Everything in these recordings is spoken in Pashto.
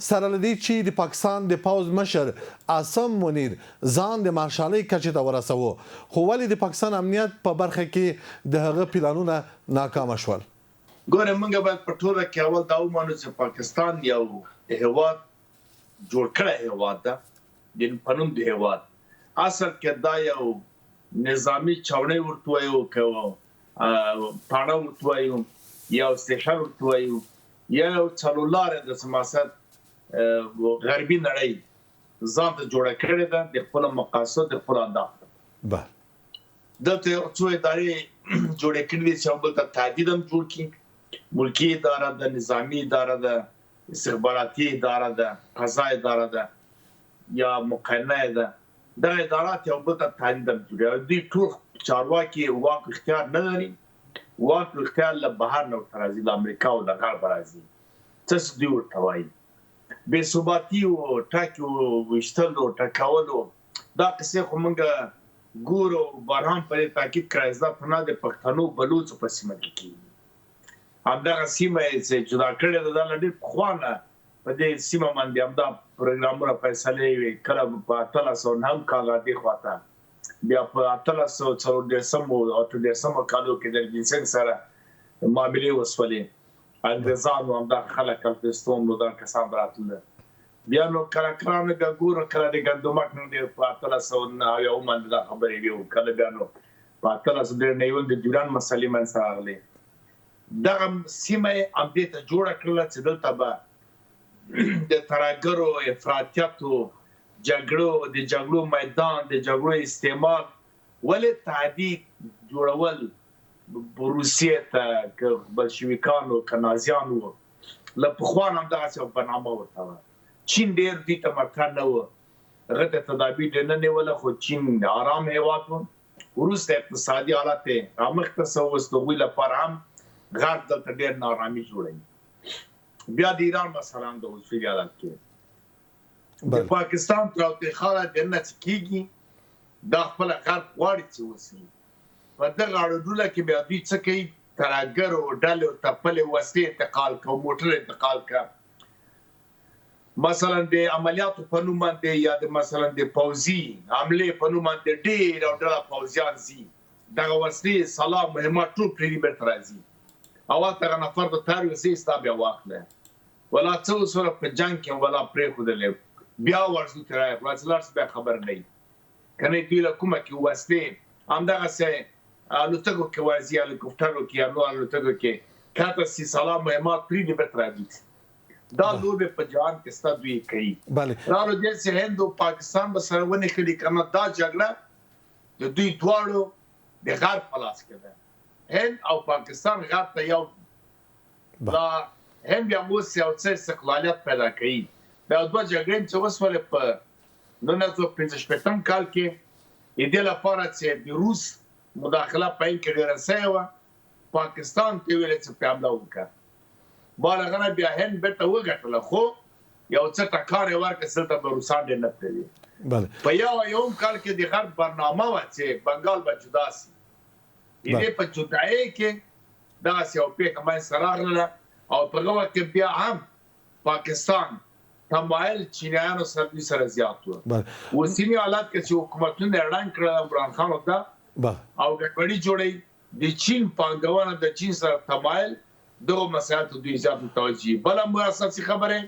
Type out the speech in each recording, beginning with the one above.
سره له دې چې د پاکستان د پوځ مشر عاصم منیر ځان د مارشالۍ کچې ته ورسوه، خو ولې د پاکستان امنیت په برخه کې د هغه پلانونه ناکامه شول؟ ګورئ، موږ باید په ټوله کې اول دا ومنو چې پاکستان یو هیواد جوړ کړی هیواد ده، یعنی په نوم د هیواد اصل کې دا یو نظامی چاوڼۍ ورته وایو که تاڼه ورته وایو یا سټیشن ورته وایو یا یو څلورلارې ده چې مقصد غربي نړۍ ځان ته جوړه کړې ده د خپلو مقاصد د خپلو اهدافو بله. دلته یو څو ادارې جوړې کړې دي چې یو بل ته تهدید هم جوړ کړي. ملکي اداره ده، نظامي اداره ده، استخباراتي اداره ده، قضا اداره ده یا مقننه ده. دغه ادارات یو بل ته تهدید هم جوړوي او دوی ټول چارواکي واک اختیار نه لري. واک اختیار له بهر نه ورته راځي، له امریکا او له غربه راځي. څه چې دوی ورته وايي. بې ثباتي او ټک او ویشتلو ټکولو دا قصې خو مونږ ګورو او بارهان په دې تاکید کړی چې دا پناه د پښتنو بلوڅو په سیمه کې کیږي. همدغه سیمه یې چې جدا کړې ده دا له ډېر پخوا نه په دې سیمه باندې همدا پروګرامونه فیصلې وې، کله په 1809 کال را دې خواته بیا په 1834 او 38 کالو کې د رنجیت سنګ سره معاملې وسولې، انګریزانو همدا خلک الفستون نو دا کسان راتلل. بیا نو کله کله نو بیا ګورو کله د ګندمک نه دی په 1809 باندې دا خبرې وي او کله بیا نو په 1893 د ډیورنډ مسلې منځ ته راغلې. دغه سیمه یې همدې ته جوړه کړله چې دلته به د ترهګرو، افراطیتو، جګړو، د جګړو میدان، د جګړو استعمال، ولې تهدید جوړول روسیې ته که بلشویکان وو که نازیان وو له پخوا نه همدغسې یوه برنامه ورته وه. چین ډېر دوی ته مطرح نه و، هغه ته تدابیر ډېر نه نیوله، خو چین آرام هېواد و. وروسته اقتصادي حالت یې رامخته سو، اوس د هغوی لپاره هم غرب دلته ډېر ناارامي جوړوي. بیا د ایران مسله هم د اوسني حالت کې د پاکستان تاوتریخوالی دننه چې کېږي دا خپله غرب غواړي چې وسي. په دغه اړوډوله کې بیا دوی څه کوي؟ ترهګرو ډلو ته خپلې وسلې انتقال که او موټر انتقال که، مثلا د عملیاتو په نوم باندې یا د مثلا د پوځي حملې په نوم باندې ډېر او ډله پوځیان ځي، دغه وسلې، سلاح، مهمات ټول پرېږدي بېرته راځي او هلته هغه نفر ته تیار وي ځې ستا بیا واخله ولا څه وسوله په جنګ کې ولا پرېښودلې بیا ورځو ترې راغله چې لاړ بیا خبر نه وي. کنه دوی له کومه کې وسلې همدغسې الوتکو کې ورځي، هلیکوپټرو کې یا نور الوتکو کې کته سي سلام مهمات پریږدي بیرته راځي. دا لوبې په جهان کې سته دوی کوي. بله. رالو دې چې هند او پاکستان به سره ونښلي کنه دا جګړه د دوی دواړو د غرب په لاس کې ده. هند او پاکستان غرب ته یو دا هند بیا اوس یو څه استقلالیت پیدا کوي. دا دوه جګړې چې وسولې په 1965 کال کې د دې لپاره چې د روس مداخله په هند کې ډېره سوې وه، پاکستان ته ویل چې پرې حمله وکړه. بالغه نه بیا هند بیرته وګټله، خو یو څه ټکان یې ورکړ چې دلته به روسان ډېر نه پرېږدي. په یو یوم کال کې د غرب برنامه وه چې بنګال به جدا سي. د دې په جدایۍ کې دغسې یوه پېښه منځته راغله او په هغه وخت کې بیا هم پاکستان تمایل چینایانو سره دوی سره زیات و. اوسني حالت کې چې حکومتونه یې ړنګ کړل، عمران خان او دا او ګډوډي جوړوي، د چین پانګونه، د چین سره تمایل، دغو مسایلو ته دوی زیات متوجه دي. بله مو اساسي خبره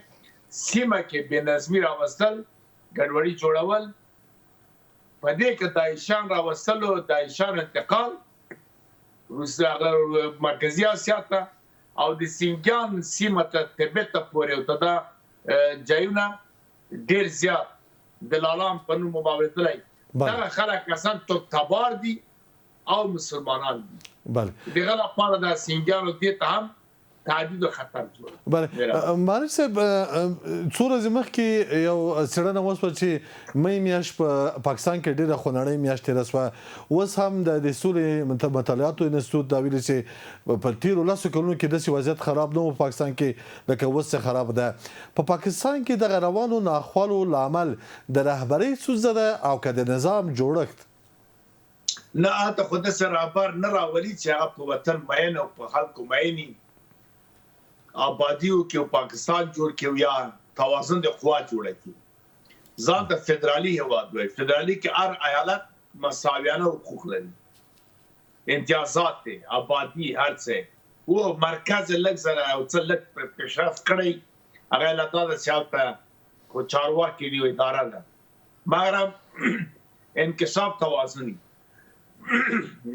سیمه کې بې نظمي راوستل، ګډوډي جوړول، په دې کې داعشان راوستلو، داعشان انتقال روس هغه مرکزي اسیا ته او د سینګیان سیمه ته تبت ته پورې او ته دا جایونه ډیر زیات د لالان په نوم مباورېدلی دغه خلک اصلا ترک تبار دي او مسلمانان دي. دغه لپاره د سینګیانو دې ته هم تهدید او خطر جوړ. بله مالک صاحب، څو ورځې مخکې یو څېړنه وشوه چې مې میاشت په پاکستان کې ډېره خونړۍ میاشت تېره شوه. اوس هم د سولې مطالعاتو انسټیټیوټ دا ویلي چې په تېرو لسو کلونو کې داسې وضعیت خراب نه و په پاکستان کې لکه اوس چې خراب ده. په پاکستان کې دغه روانو ناخوالو لامل د رهبرۍ ستونزه ده او که د نظام جوړښت؟ نه، هلته خو داسې رهبر نه راولي چې هغه په وطن مین او په خلکو مین وي، آبادي وکړي او پاکستان جوړ کړي او یا توازن د قوا جوړه کړي. ځان ته فدرالي هیواد وایي. فدرالي کې هر ایالت مساویانه حقوق لري، امتیازات دی، آبادي هر څه. او مرکز لږ زره او څه لږ پیشرفت کړی، هغه لا دا ده چې هلته خو چارواکي دي او اداره ده، مګرم انکشاف توازن.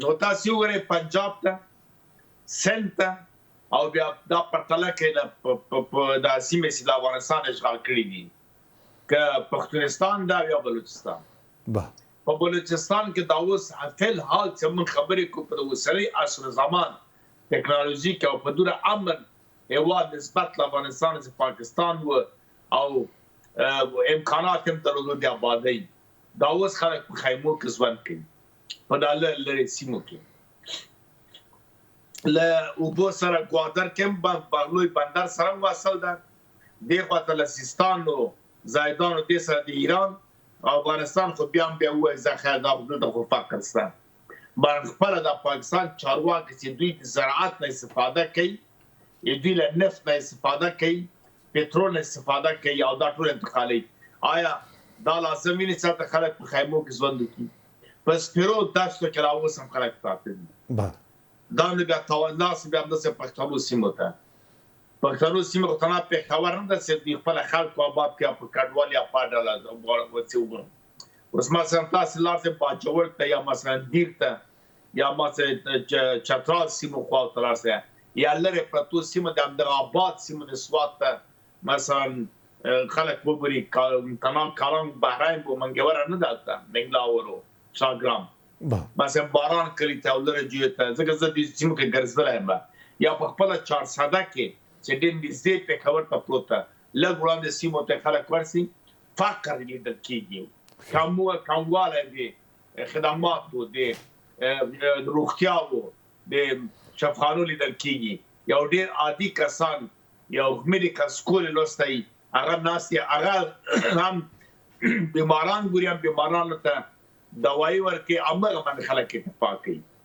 نو تاسو وګورئ پنجاب ته، سند ته، او بیا دا پرتله کوي دا سیمې چې د افغانستان اشغال کړي دي، که پښتونستان ده یا بلوچستان. په بلوچستان کې دا اوس فی الحال چې موږ خبرې کوو په اوسنۍ عصر زمان ټکنالوژي کې او په دومره امن هېواد نسبت له افغانستان چې پاکستان و او امکانات هم درلودل د آبادۍ، دا اوس خلک په خیمو کې ژوند کوي، په دا لرې سیمو کې. له اوبو سره ګوادر کې هم بغلوی بندر سره هم وصل ده، دې خوا ته له سیستان و زاهدان و دې سره د ایران او افغانستان خو بیا هم بیا ووایي زه خیر دا خو دلته خو فقر شته. مګر خپله د پاکستان چارواکي چې دوی د زراعت نه استفاده کوي، دوی له نفت نه استفاده کوي، پترول نه استفاده کوي او دا ټول انتقالوي. آیا دا لازم ویني چې هلته خلک په خیمو کې ژوند وکړي؟ په سپیرو دښتو کې لا اوس هم خلک پراته دي. دا نو بیا لاس بیا همداسې پښتنو سیمو ته، پښتنو سیمه خو تنها پېښور نه ده چې دوی خپله خلکو آباد کړي په کډوال یا په ډله څه وګورم. اوس مثلا تاسې لاړ شئ باجوړ ته یا مثلا دیر ته یا مثلا چترال سیمو خواو ته لاړ شئ یا لرې پرتو سیمو د همدغه آباد سیمو د سوات ته مثلا خلک وګوري، تمام کالان بحرین بو منګوره نه ده هلته، منګلاورو شاګرام مثلا باران کلي ته او لرې جوی ته، ځکه زه دې سیمو کې ګرځېدلی یم، یا په خپله چارسده کې چې ډېر نږدې پېښور ته پروت ده، لږ وړاندې سیمو ته خلک ورسي، فقر لیدل کېږي، کموالی د خدماتو، د روغتیاو، د شفخانو لیدل کېږي. یو ډېر عادي کسان، یو میډیکل سکول یې لوستی، هغه ناست دی، هغه هم بیماران ګوري، هم بیمارانو ته دوایي ورکوي، همدغه باندې خلک اتفاق کوي.